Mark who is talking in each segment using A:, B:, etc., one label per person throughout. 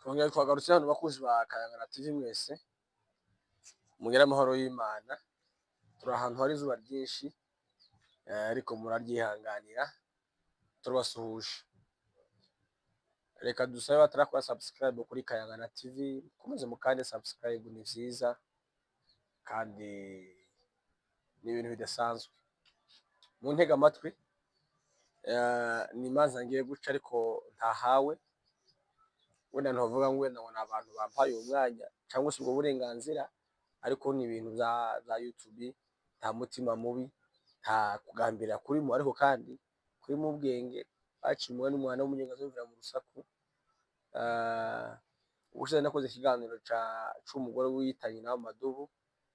A: Twongeye twagarutse hano, bakunzi ba Kayangana TV mwese, mugire amahoro y'Imana. Turi ahantu hari izuba ryinshi, ariko muraryihanganira, turabasuhuje. Reka dusabe batarakora subscribe kuri Kayangana TV, mukomeze mukande subscribe, ni vyiza kandi ni ibintu bidasanzwe. Mu ntega amatwi, ni imanza ngiye guca ariko ntahawe, wenda ntovuga ngo wenda ngo ni abantu bampaye uwo mwanya cyangwa se ubwo burenganzira, ariko ni ibintu vya YouTube. Nta mutima mubi, nta kugambirira kurimo, ariko kandi kurimo ubwenge. Baciye umugani: "Umwana w'umunyenga azumvira mu rusaku." Ubushize nakoze ikiganiro c'umugore wiyita nyina w'amadubu,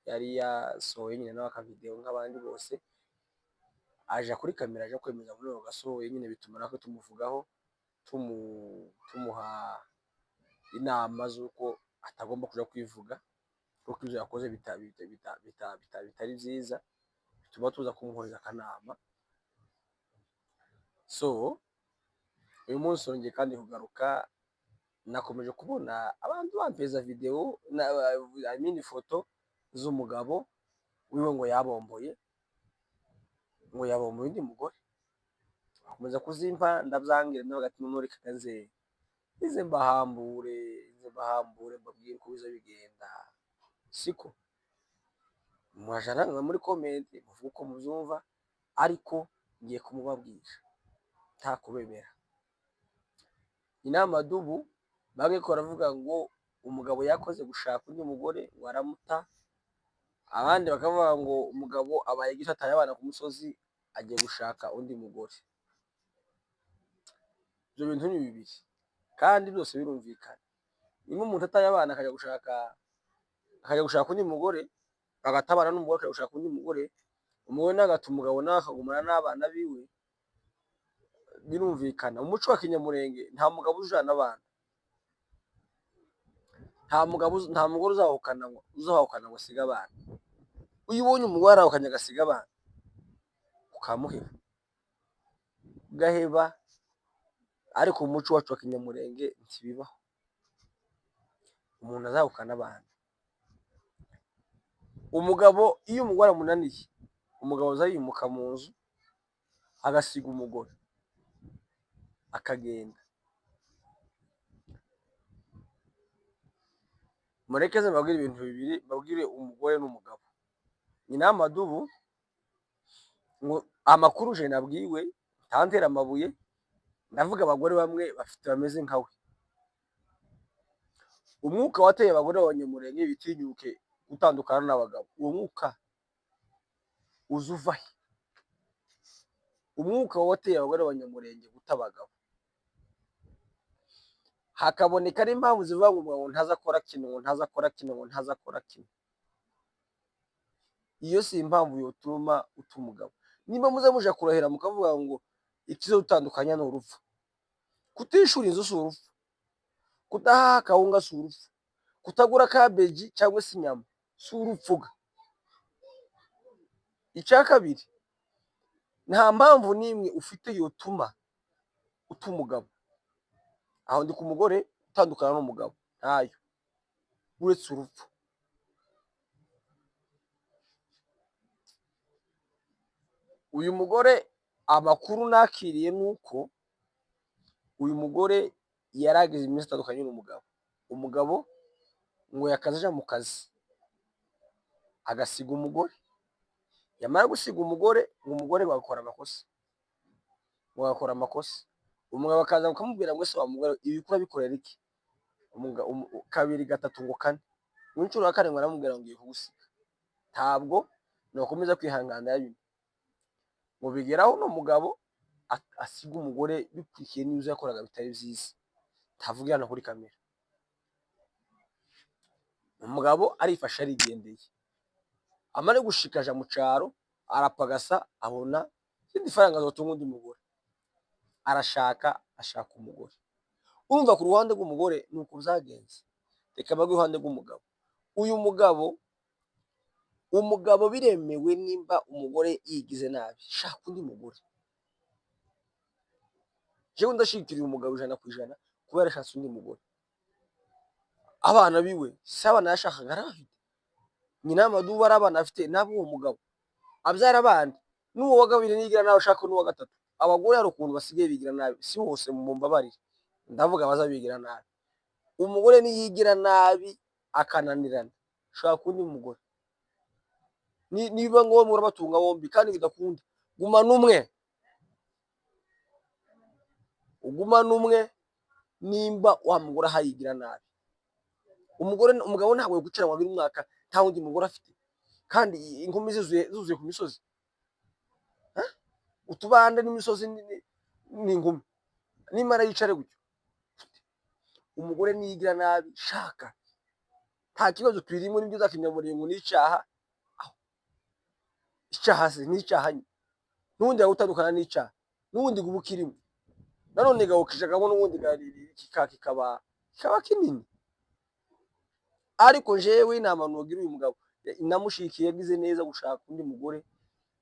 A: yari yasohoye nyine nawe akavideo nk'abandi bose, aja kuri kamera, aja kwemeza muri ako gasohoye nyine, bituma natwe tumuvugaho, tumuha inama z'uko atagomba kuja kwivuga, kuko ivyo yakoze bitari vyiza, bituma tuza kumuhoreza akanama. So uyu munsi wongeye kandi kugaruka, nakomeje kubona abantu bampeza video na, I mean, ifoto z'umugabo wiwe ngo yabomboye, ngo yabomboye undi mugore. Bakomeza kuzimpa, ndavyangira, ndavuga ati: "None reka nze ize mbahambure, nze mbahambure, mbabwire uko biza bigenda." Siko mwajana muri comment muvuge uko muvyumva, ariko ngiye kumubabwira nta kubemera. Inama dubu bamwe ko baravuga ngo umugabo yakoze gushaka undi mugore ngo aramuta, abandi bakavuga ngo umugabo abaye gito, ataye abana ku musozi, agiye gushaka undi mugore. Ibyo bintu ni bibiri kandi byose birumvikana. Niba umuntu ataye abana akajya gushaka undi mugore, agatabana n'umugore akajya gushaka undi mugore, umugore nawe agata umugabo, nawe akagumana n'abana biwe, birumvikana. Mu muco wa kinyamurenge nta mugabo ujana abana, nta mugabo, nta mugore uzahukana ngo asige abana. Iyo ubonye umugore arahukanye agasiga abana, ukamuheba, ugaheba. Ariko mu muco wacu wa kinyamurenge ntibibaho umuntu azahukana abana. Umugabo iyo umugore amunaniye, umugabo aza yimuka mu nzu, agasiga umugore akagenda. Mureke ze mbabwire ibintu bibiri, mbabwire umugore n'umugabo. Nyina w'amadubu ngo amakuru je nabwiwe, ntantera amabuye, ndavuga abagore bamwe bafite bameze nkawe. Umwuka wateye abagore b'abanyamurenge bitinyuke gutandukana n'abagabo, uwo mwuka uza uva he? Umwuka wateye abagore b'abanyamurenge guta abagabo, hakaboneka n'impamvu zivuga ngo umugabo ntaza akora kino, ngo ntaza akora kino, ngo ntaza akora kino. Iyo si impamvu yotuma uta umugabo. Niba muze muja kurahira mukavuga ngo ikizodutandukanya ni urupfu, kutishura inzu si urupfu, kudahaha akawunga si urupfu, kutagura kabeji cyangwa se inyama si urupfu ga. Icya kabiri, nta mpamvu n'imwe ufite yotuma uta umugabo. Aho ndi ku mugore utandukana n'umugabo, ntayo uretse urupfu. Uyu mugore amakuru nakiriye nuko uyu mugore yaragize iminsi itandukanye n'umugabo. Umugabo ngo yakaza aja mu kazi agasiga umugore, yamara gusiga umugore, ngo umugore ngo agakora amakosa, ngo agakora amakosa, umugabo akaza akamubwira ngo: "Ese wa mugore, ibi urabikorera iki?" Kabiri, gatatu, ngo kane, mu nshuro ya kane ngo aramubwira ngo: "Ngiye kugusiga, ntabwo nakomeza kwihanganira bino." Ngo bigeraho uno mugabo asiga umugore bikurikiye n'ibyo yakoraga bitari vyiza, ntavugira hano kuri kamera. Umugabo arifashe arigendeye, amare gushika aja mu caro arapagasa, abona izindi faranga zotunga undi mugore, arashaka, ashaka umugore. Urumva ku ruhande rw'umugore nuko vyagenze. Reka mbage uruhande rw'umugabo. Uyu mugabo, umugabo biremewe, nimba umugore yigize nabi, shaka undi mugore. Jewe ndashigikira uyu mugabo 100% kuba yarashatse undi mugore. Abana biwe si abana yashakaga arabafite. Nyina w'amadubu ari abana afite nabo uwo mugabo abyara abandi n'uwo wa kabiri nigira nawe ashaka n'uwa gatatu. Abagore hari ukuntu basigaye bigira nabi, si bose mumbabarire, ndavuga abaza bigira nabi. Umugore niyigira nabi akananirana, shaka undi mugore. Niba ngombwa urabatunga bombi kandi bidakunda, gumana umwe, ugumane umwe nimba wa mugore ahayigira nabi. Umugore umugabo ntabwo yakwicara ngo abire umwaka nta wundi mugore afite, kandi inkumi zuzuye ku misozi. Utubande n'imisozi ni inkumi, nimara yicare gutyo. Umugore niyigira nabi shaka, nta kibazo kirimo, nibyo uzakinyamurenge ngo ni icyaha. Icyaha se ni icyaha nyine, n'ubundi yagutandukana n'icyaha, n'ubundi guba ukirimo nanone gawukijagamo, n'ubundi kikaba kinini. Ariko jewe inama nogira uyu mugabo, namushikiye yagize neza gushaka undi mugore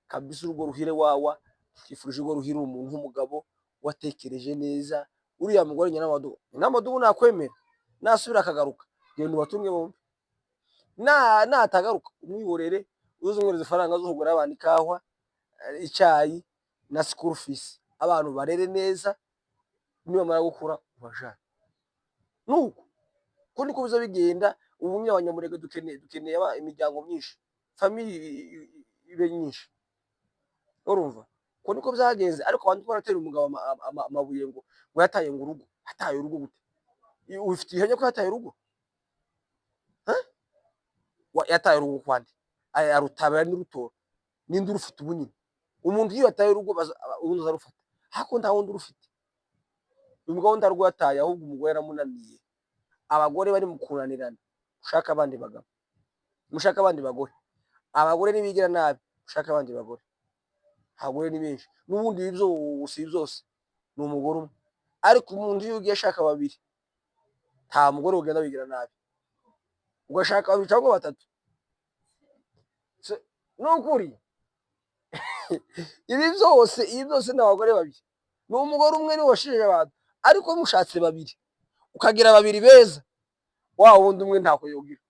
A: kabisa. Urugo ruhire wawa, twifurije urugo ruhire umuntu w'umugabo watekereje neza. Uriya mugore nyina w'amadubu, nyina w'amadubu nakwemera nasubira akagaruka, genda ubatunge bombi. Natagaruka umwihorere, uze umwohereza ifaranga zo kugura abana ikawa, icyayi na school fees, abantu barere neza, nibamara gukura ubajane. Nuko ko niko biza bigenda. Ubu nyine Abanyamurenge dukeneye imiryango myinshi, famille ibe nyinshi, urumva ko niko byagenze. Ariko abantu baratera umugabo amabuye ngo yataye ngo urugo. Yataye urugo gute? Ufite ihenya ko yataye urugo? Yataye urugo kwande arutabara n'urutora ninde urufite ubu nyine? Umuntu iyo yataye urugo ubundi azarufata, ariko nta wundi urufite. Uyu mugabo ntarwo yataye, ahubwo umugore yaramunaniye. Abagore bari mu kunanirana, mushake abandi bagabo, mushake abandi bagore. Abagore nibigira nabi, mushake abandi bagore. Abagore ni benshi n'ubundi, ibi byose, ibi byose ni umugore umwe. Ariko umuntu iyo ugiye ashaka babiri, nta mugore ugenda wigira nabi, ugashaka babiri cyangwa batatu. Ni ukuri, ibi byose ni abagore babiri, ni umugore umwe niwe washinje abantu. Ariko mushatse babiri, ukagira babiri beza, wa wundi umwe ntako yogira,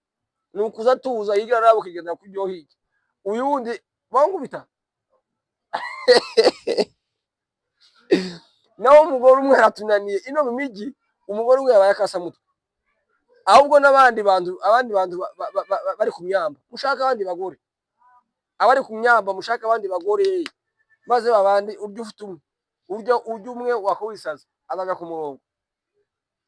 A: ni ukuza tuza yigira nabi ukigendera ku byo hirya, uyu wundi bangubita nawe. Umugore umwe aratunaniye ino mu mijyi, umugore umwe yabaye akasamutwe. Ahubwo n'abandi bantu, abandi bantu bari ku myamba, mushaka abandi bagore. Abari ku myamba, mushaka abandi bagore, maze babandi urya ufite umwe, urya umwe wakowisaza azaja ku murongo.